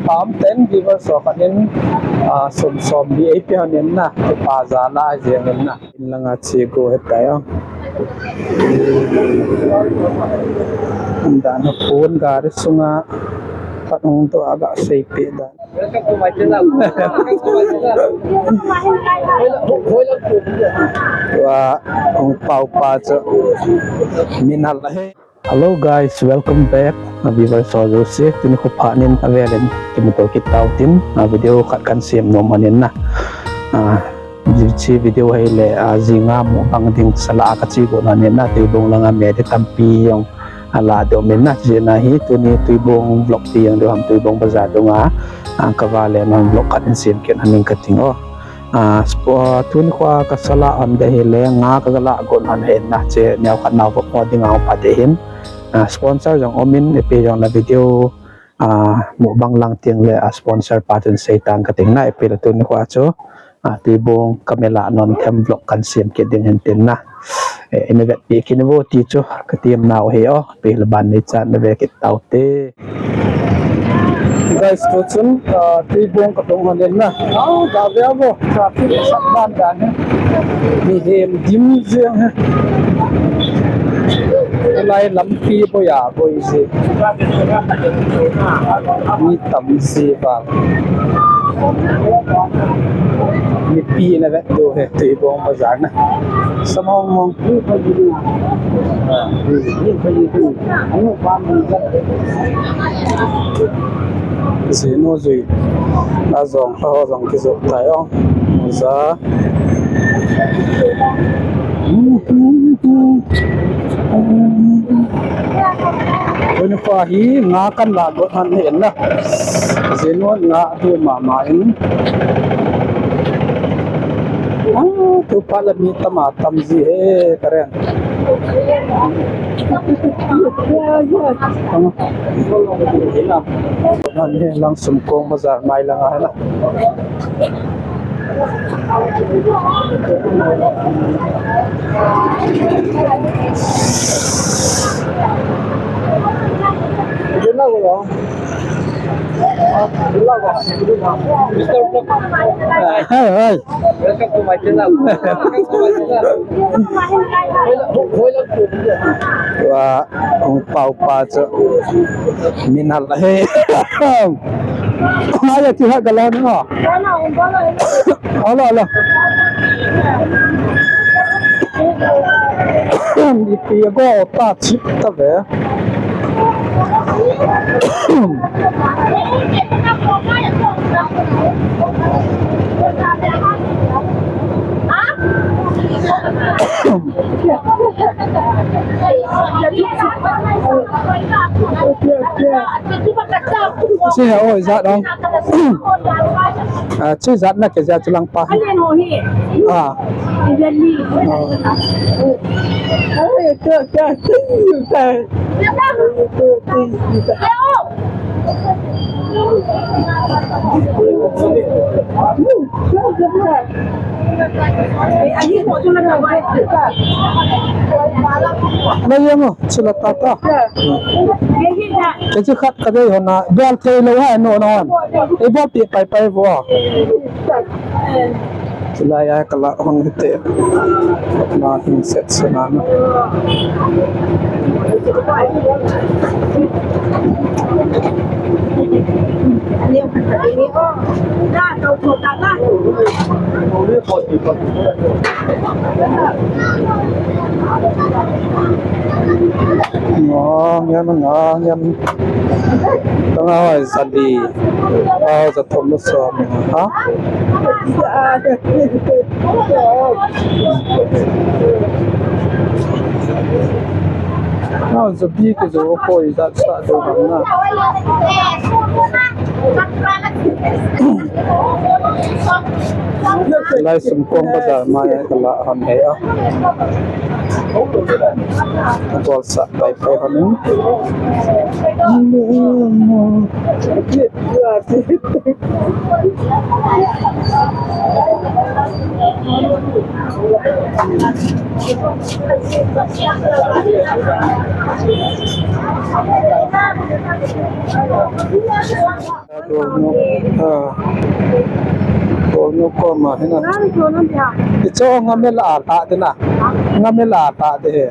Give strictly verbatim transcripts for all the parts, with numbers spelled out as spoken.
Pam ten viewers ho khat in, ah, sum som li eipe hon in na, kipa jal a jeng in na. In langa che go hetai o. Dan a phone gari sunga khat hung doh a ga seipeh dan. Welcome to my channel. Welcome to my channel. Wa, hung pao pa chu min hal ahi. Hello guys, welcome back. A viewers ho jouse, tuni kho phat in avel in kimuto kit tau tin, a video khat kan sem nom ahin na. A, hiche video hi le, a, jinga mukbang ding sala a kache got ahin na, Tuibong langa medi tampi jong ala dom in na, hijeh a hi tuni Tuibong vlog ti jong ding ham, Tuibong bazar dunga, a, kava le non vlog khat in sem kit ahi ning kating o. A, spo-, tuni kho a kasala on ding hile nga kaga la got ahin na, hiche neo khat nao vop ho dinga um pa ding ahin. A, sponsor jong um in, ipi jong la video, a, mukbang lang teng le, a, sponsor pa chun sei tang kating na, ipi le tuni kho a chu, a, Tuibong kamela non them vlog kan sem kit ding ahin tin na. Eh, ina vetpi kit in vo ti chu katem nau ahi o, ipi le ban nei chan na ve kit tau te. Guys, tu chun, ah, Tuibong kalhung ahin na. Au, ga ve vo, traffic sat ban dan hi. Mihem dim jeng hi. Lai lampi boi a boi ji. Mi tam ji vang. Mipi na ve tu hi Tuibong bazar na. Samong mong. Jinu jui. Ajong ho jong kijoh tai o. Moja. Tuni kho hi nga kan la got ahin na. Jinu nga tu mama in. Ah, tu phat la mi tam a tam ji e, Karen. Ahin lang Sumkong bazar mai langa ahin na. Hi, hi. Welcome to my channel. Welcome to my channel. Wa, hung pao pa chu min hal ahi. Haya ti ha galon ho. Alo, alo. Ipi go ta chip ta ve. Chi ha oi, jat dong. Ah, chi jat na ke jat lang pa. Ah. Na jeng o, chila tata. Keji khat kadei hon a, bol thei lou ha, no, no. Ei bol pi pai pai vo. Chilai a kala hon hite. Na hin set sena na. Ngang yan, ngang yan. Tanga hoi sadi. Au, sa thom na som. Ha? Au, sa bi ke jo ko i da sa do na. Lai Sumkong bazar mai kala hon he a. Bol sa pai pai hon. Tolnu, ah. Tolnu koma hina. Icho ngamela ta dina. Ngamela ta de he.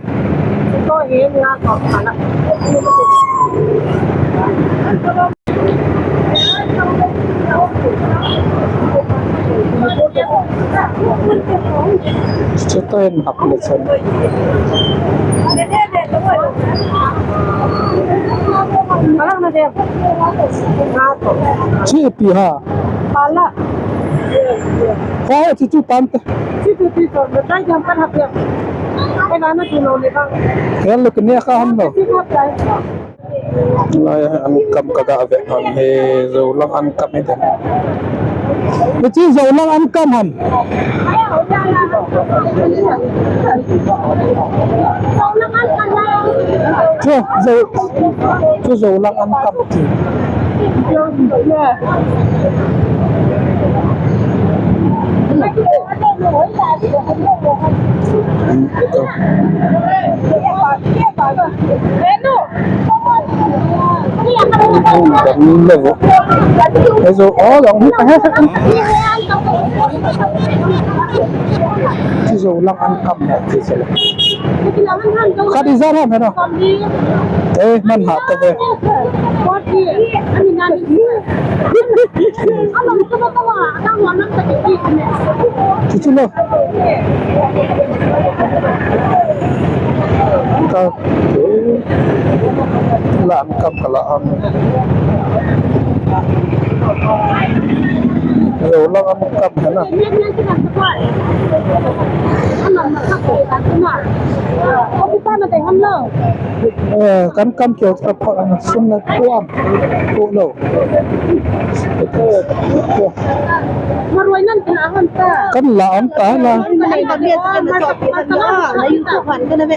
Chuto hin hap le chun. Chi pi ha. Pala. Ho, chi chu pan te. Chi chu pi chu, na tai jam kan hap ya. Ai la na chu lo le ba. Ya lo ke ne kha ham lo. Chi hap tai. Lai an kam ka ga ve hon he, Zolang an kam he den. Hiche Zolang an kam ham. Chu Zo, chu Zolang an kam ti. Ejo, oh, dong. Chi Zolang an kam na, chi Zolang. Khat ijat ham, he na? Eh, man ha to ve. Chuchu lo. Ka, la an kam ka la an. Zolang an kam he na. Eh, kan kam kio ka pha na sun na tuam. Tu lo. Kan la an ta na.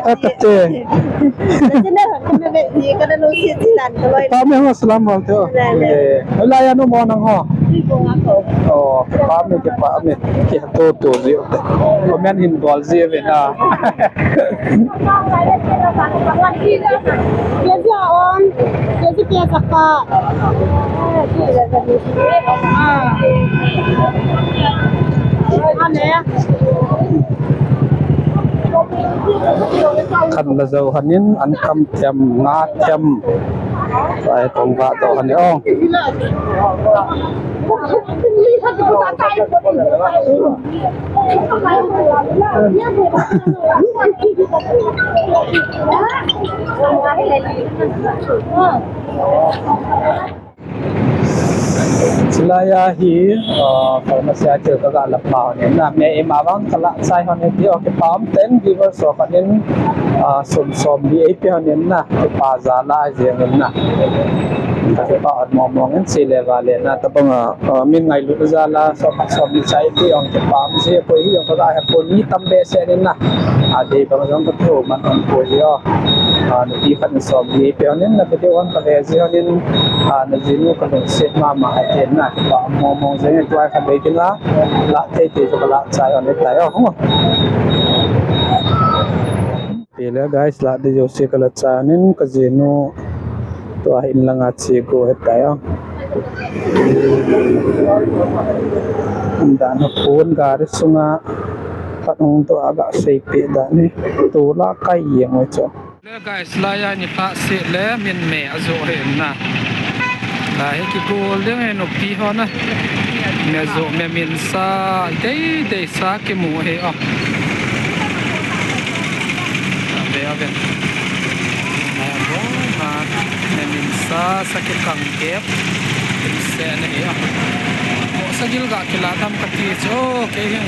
A ka te. Pa mi ho salam ho te ho. Eh, la ya no mo nang ho. Oh, pa mi ke pa mi. Ke to to ji te. Comment hin bol ji ve na. Ke ji on. Ke ji ke sa pa. Ah. Ane. Khan la jo hanin an kam them, nga them. Ai kong va to han o. Chulai a hi, ah, pharmacy a thil ka ga la pha hon in na, me ima vang ka la chai hon in ti, okay, pam ten viewers ho khat in, ah, sum som li ei pe hon in na, kipa jal a jeng in na. Ka kipa hon mong mong in, chule vale na, tabang a, ah, min ngailut jal a, som khat som li chai ti, ong kipa um ji, koi hi, ong ka ga he pon mi tam behseh in na, a dei bang jong ka thu man hon poi ji o. Ah, nupi khat in som li ei pe hon in na, video hon ka ve ji hon in, ah, na jinu ka lungset mama a ten na, kipa mong mong jeng e, tua khat bei ding a, la thei thei chu ka la chai hon in tai o, hung o. Pile guys, la ding jouse ka la chai hon in ka jinu tua in lang a che go he tai o. Dan a pon gari sunga pat hung tua ga sei pe dan hi. Tu la kai jeng e chu. Le guys, la ya ni ta se le min me a jo he na. La hi kigol ding e nupi ho na. Me jo me min sa, dei dei sa kimu he o. Ave, ave. Ave, ave. Me min sa, sa kikang kep. Min se na he o. Mo sa gil ga kila dam ka ti chu, kei hin.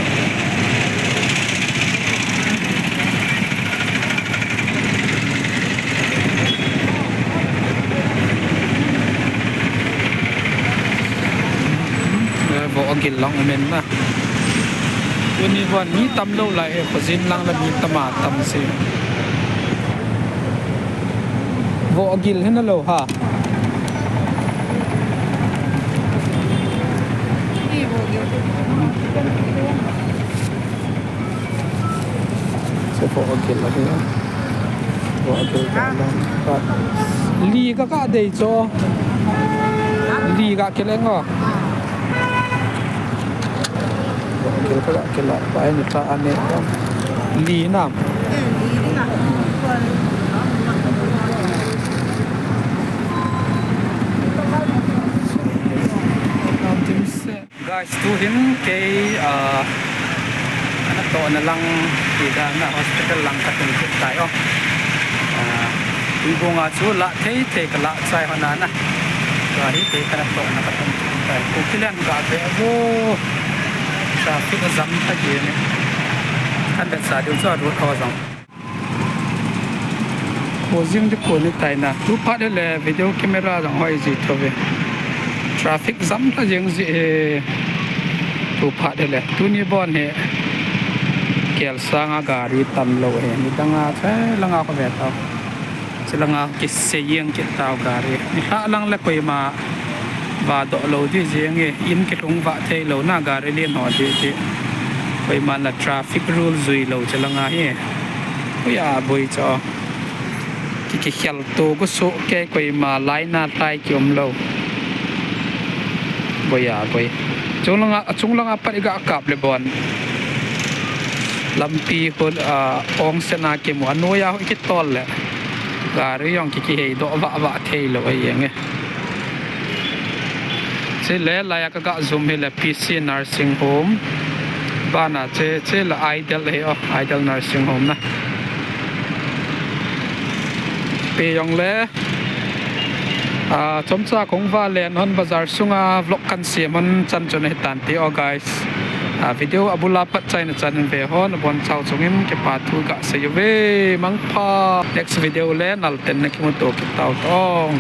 Eh, vo agil lang umen na. Tuni von mi tam lou lai he, khojin lang la mi tam a tam se. Vo agil hina lou ha. Che vo agil a ding. Vo agil ka lang. Li ka ka dei cho. Li ga kileng o. Kil ka ga kila pa ni ta ane. Li nam. Guys, tu hin kei, ah, kana tohna lang, ti dan a hospital lang ka tung kit tai o. Ah, tuibong a chu la thei thei ka la chai hon ana. Tua hi kei kana tohna ka tung kit tai. Kuki len ga ve vo. Traffic a jam ta ji ni. Kan bet sa diu chu road ho jong. Kho jing di kho ni tai na. Tu phat le video camera jong hoi ji tho ve. Traffic jam ta jing ji he. Tu phat le. Tuni bon hi. Kel sanga gari tam lou he. Nidang a che langa kho ve tau. Che langa kisei jeng kit tau gari. Nilhah lang le koima va doh lou di jeng e, in kilhung vah thei lou na gari lien ho di di. Koiman la traffic rule jui lou che langa hi. Ui a boi cho. Ki kikhel to gu su ke koima lai na tai ki um lou. Boi a boi. Chung langa, chung langa pat i ga kap le bon. Lampi hol, ah, ong sena kimu a noiya hoi kitol le. Gari jong ki kihei doh vah vah thei lou a jeng e. Chule laiya ka ga zoom hi le P C Nursing Home. Bana che, che le Idel hi o, Idel Nursing Home na. Pe jong le, ah, chomcha kong va len hon bazar sunga vlog kan siam hon chan chun hi tan ti o guys. Ah, video a bula pat chaina chan in ve hon, abon chau chungin kipa thu ga sei uve, mangpha. Next video le nal ten na kimuto kit tau tong.